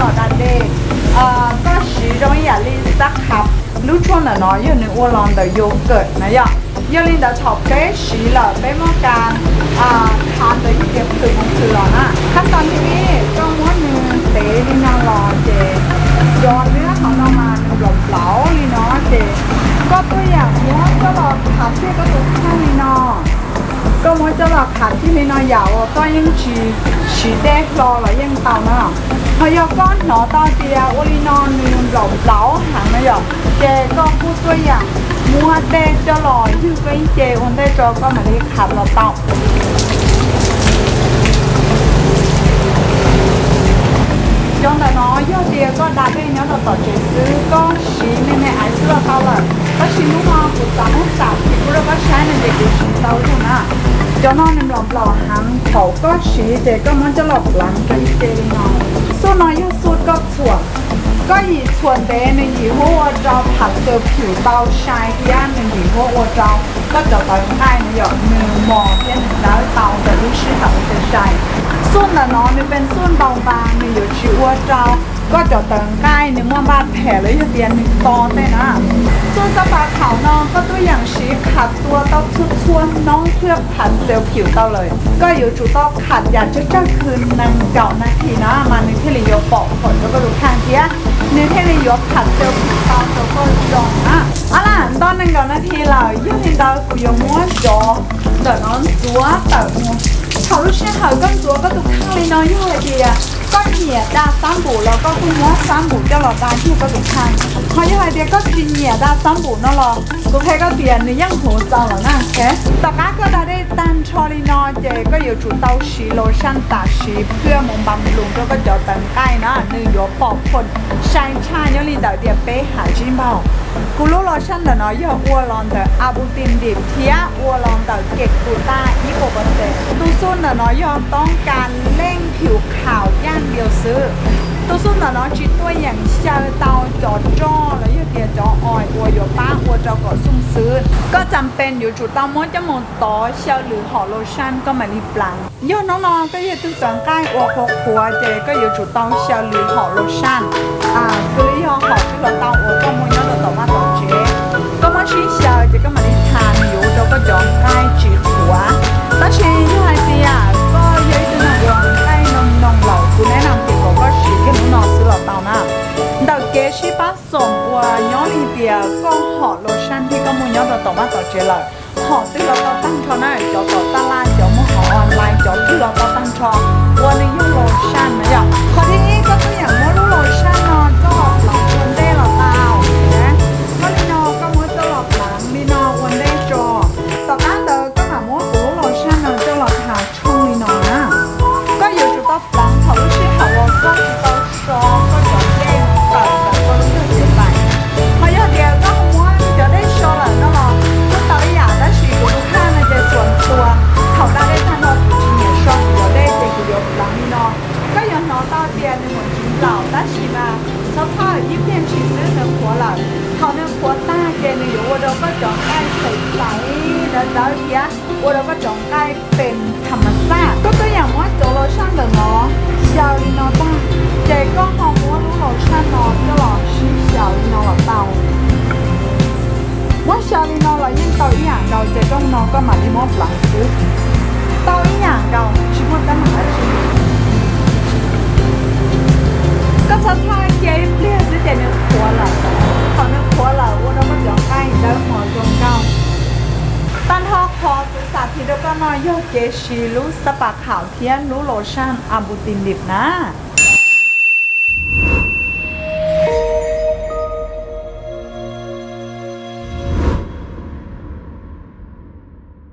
los da dej, koj siv zoo ib yam li xab khav. Lub tshuaj ntawm no yog nws ua los ntawm yogurt na yom. Yog li ntawd thaum peb siv lawm peb muab ka khav ntawd yog tias phwm mus phwm los na. Qhab tos li koj muab nws tev li no los ces cov nab hauv no mas nws nplaum nplaum li no ces koj tuaj yam muab coj los khav kiag koj tus kheej li no. Koj muab coj los khav kiag li no yam uas koj yeej tsis siv dej hlo los yeej tau na. Ho yog koj hnov tau tias ua li no nws nplaum nplaum heev na yom, ces koj kuj tuaj yam muab dej coj los ywg koj ib ce ua ntej tso koj mam li khav los tau. Cov ntawm no yog tias koj da dej nyob rau tom tsev xwb, koj siv me me aiv xwb los tau lawm. Tab sis hnub no kuv xav muab xam phim rau koj saib no ces kuv siv tau zoo na. Cov no nws nplaum nplaum heev, thaum koj siv ces koj muab coj los pleev rau ib ce li no. Xuj no yog xuj koj txhuam. Koj yim txhuam ntev nws yim huab ua rau pham xaws phim tau sai thiab nws yim huab ua rau koj cov tawv nqaij no yom nws mos thiab nws dawb tau ntawm lub sij hawm ua sai sai. Xuj ntawm no nws pes xuj ntaus npas nws yuav tsis ua rau koj cov tawv nqaij nws muaj npaj phem los yog tias nws to tej na. Xuj xab pas thaum no koj tuaj yeem siv khav tua tau txhua txhua hnub thiaj pham xaws phim tau lawm. Koj yuav tsum tau khav yam tsawg tsawg khw nees nkaum nas this na mas nws thiaj li yuav pom phoom rau koj tus kheej thiab nws thiaj li yuav pham xaws phim tau rau koj zoo na. Ab las, nto nees nkaum nas this lawm, yog li ntawd kuv yuav muab cov ntawm no ntxuav tawm mus. Thaum lub sij hawm koj ntxuav koj tus kheej li no yog hais tias koj nyiam da xab npum los koj kuj muab xab npum coj los da kiag koj tus kheej. Ho yog hais tias koj tsis nyiam da xab npum no los kuv qhia koj tias nws yeej huv txaus lawm na. Tom qab koj da dej tag nrho li no ces koj yuav tsum tau siv lotion tam sim phiaj mus npas nploos rau koj cov tawv nqaij na, nws yuav pom phoom sai tshaj nyob li ntawm tias peb ham zib npaug. Kuv lub lotion ntawm no yog ua los ntawm Abutin Dip thiab ua los ntawm Kem Kuv Taj ib puas pawv xees. Tus xuj ntawm no yog toob kas leej phim khaum yaj npias xwb. Tus xuj ntawm no tsis tuaj yeem xyaw tau cov roj los yog tias cov oil uas yuav pab ua rau kom xuj xwb. Koj cas pes yuav tsum tau muab coj mus tov xyaw lwm hom lotion koj mam li pleev. Yog hnub no koj yog tug tawv nqaij uas qhuav qhuav ces koj yuav tsum tau xyaw lwm hom lotion, xws li yog hom twg los tau uas koj muaj nyob rau tom vaj tom tsev. Koj muab sib xyaw ces koj mam li tha nws yuav ua rau koj cov nqaij tsis qhuav. Tab sis yog hais tias koj yog ib tug neeg uas nqaij noo noo lawm, kuv neb na tias kom koj siv kiag hnub no xwb los tau na. Ntawm kev sib pab xoom uas nyob li tias koj hom lotion thiab koj muaj nyob rau tom vaj tom tsev lawm, hom twg los tau tag nrho na, cov tom taj laj, cov muag hauv online, cov twg los tau tag nrho uas nws yog lotion na yom. Qhov thib ib koj tuaj yeem muab lub lotion no coj los pleev ua ntej los tau. Muab li no koj muab coj los pleev li no ua ntej tso. Tom qab ntawd koj mam muab kuv lub lotion no coj los tha tshooj li no na. Koj yuav tsum tau pleev thaum lub sij hawm uas koj tsis tau so koj cov dej tawm ntawm koj lub tag cev tais. Ho yog tias koj muab cov dej so lawm no los kuj tau ib yam, tab sis kuv tus kheej no ces xuas tua. Thaum da dej tag nrho kuv tsis nyiam so kuv cov dej ces kuv yuav pleev li no. Koj yuav hnov tau tias nws mus ntsis nplaum tab sis mas txhob txhawj, ib pliag ntshis xwb nws qhuav lawm. Thaum nws qhuav tag ces nws yuav ua rau koj cov nqaij xaim xaiv dawb dawb thiab ua rau koj cov nqaij pes tham mas xaj. Koj tuaj yeem muab cov lotion ntawm no xyaw li no tag, ces koj ho muab lub lotion no coj los sib xyaw li no los tau. Muab xyaw li no los yeej tau ib yam nkaus ces koj no koj mam li muab pleev xwb. Tau ib yam nkaus tsis muaj teeb meem dab tsi. Koj txhob txhawj, cia ib pliag xwb ces nws qhuav lawm. Thaum nws qhuav lawm ua rau koj cov nqaij dawb mos zoo nkauj. Tag nrho qhov kuv xam thiv rau koj no yog kev siv lub xab pas kham thiab lub lotion Abutin Dip na.